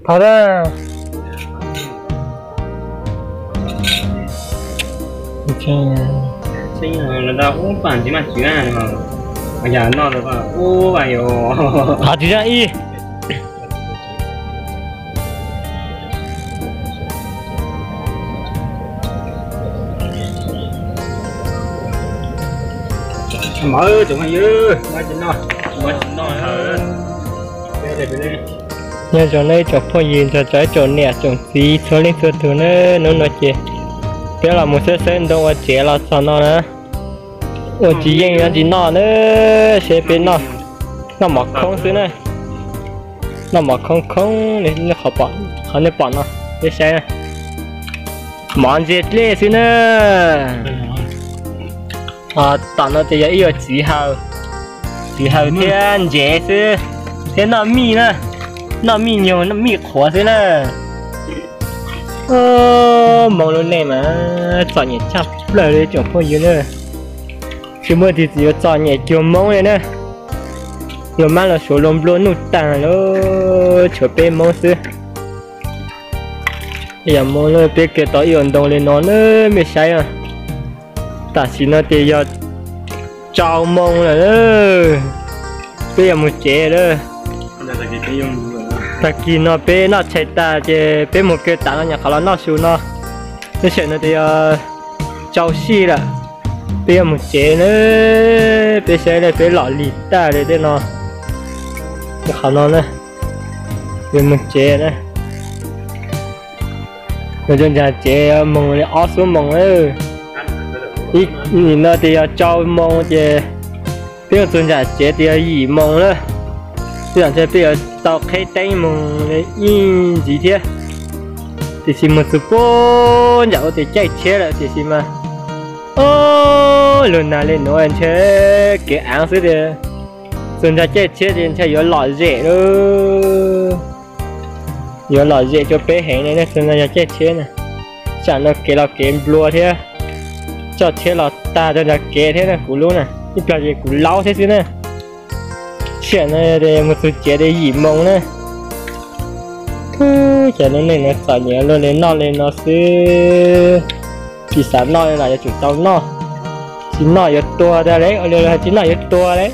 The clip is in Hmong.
Qhov a, qhov tsis zoo ib. Nyob zoo nawb ib tsoom phooj ywg nrog rau ib tsoom niam tsoom txiv txhua leej txhua tus na, hnub no ces peb los mus xawb xawb ntoo ua tsev los txog no na, ua tsis yeej nyob tsis noj na, seb peb noj, noj mov khoob xwb na, noj mov khoob khoob li qhov nej pom no, peb saib na, mov ntse dlej xwb na. Tom no ces yog ib yam txiv haws, txiv haws thiab ntsev xwb, thiab noj mij na, noj mij nyuag mij qhuav xwb na. Hmoo lub neej mas txom nyem tshaj plaws li tsoom phooj ywg na. Tsis muaj tus txiv yuav txom nyem cuag Hmoob li na. Luag mab luag suav luag nplua nuj taag lawm, tshuav peb Hmoob xwb. Yog Hmoob peb kawg tau ib yam ntoo li no na, mej saib na. Tam sim no ces yog rau moo lawm, peb yuav mus tsev lawm. Tag kis no peb noj tshais tag ces peb mus kaw tav no nyuam qhuav los noj su no. Tab sis no ces yog rau sij lawm, peb yuav mus tsev na. Peb saib peb los lig tag li tej no, qhov no na, yuav mus tsev na. Yuav tau ncav tsev moos li ob xuab moos na. Nim no ces yog rau moo ces peb yuav tau ncav tsev ces yog yim moos na. Tej zaum ntshe peb yuav tau qheb teeb moos li ib ntxiv thiab. Tiam sis mus txog puag nram ua tes caij tsheb lawm tiam sis mas, o, lug nag li nuav ntshe kev aav xwb tias txug nraag caij tsheb ces ntshe yuav lom zem lawm. Yuav lom zem rua peb heev li na, txug nraag caij tsheb na. Tsam no kev los kev nplua thiab, coj tsheb los tag rau nraag kev thiab na kuv lub na, ib plag ces kuv laub thiab xwb na. Tsam no mus txug tsev li yim moos na. Cas lub neej no txom nyem luaj li noj li no xwb. Tsis xav noj los yuav tsum tau noj, tsis noj yuav tuag tag li, ua li tsis noj yuav tuag li.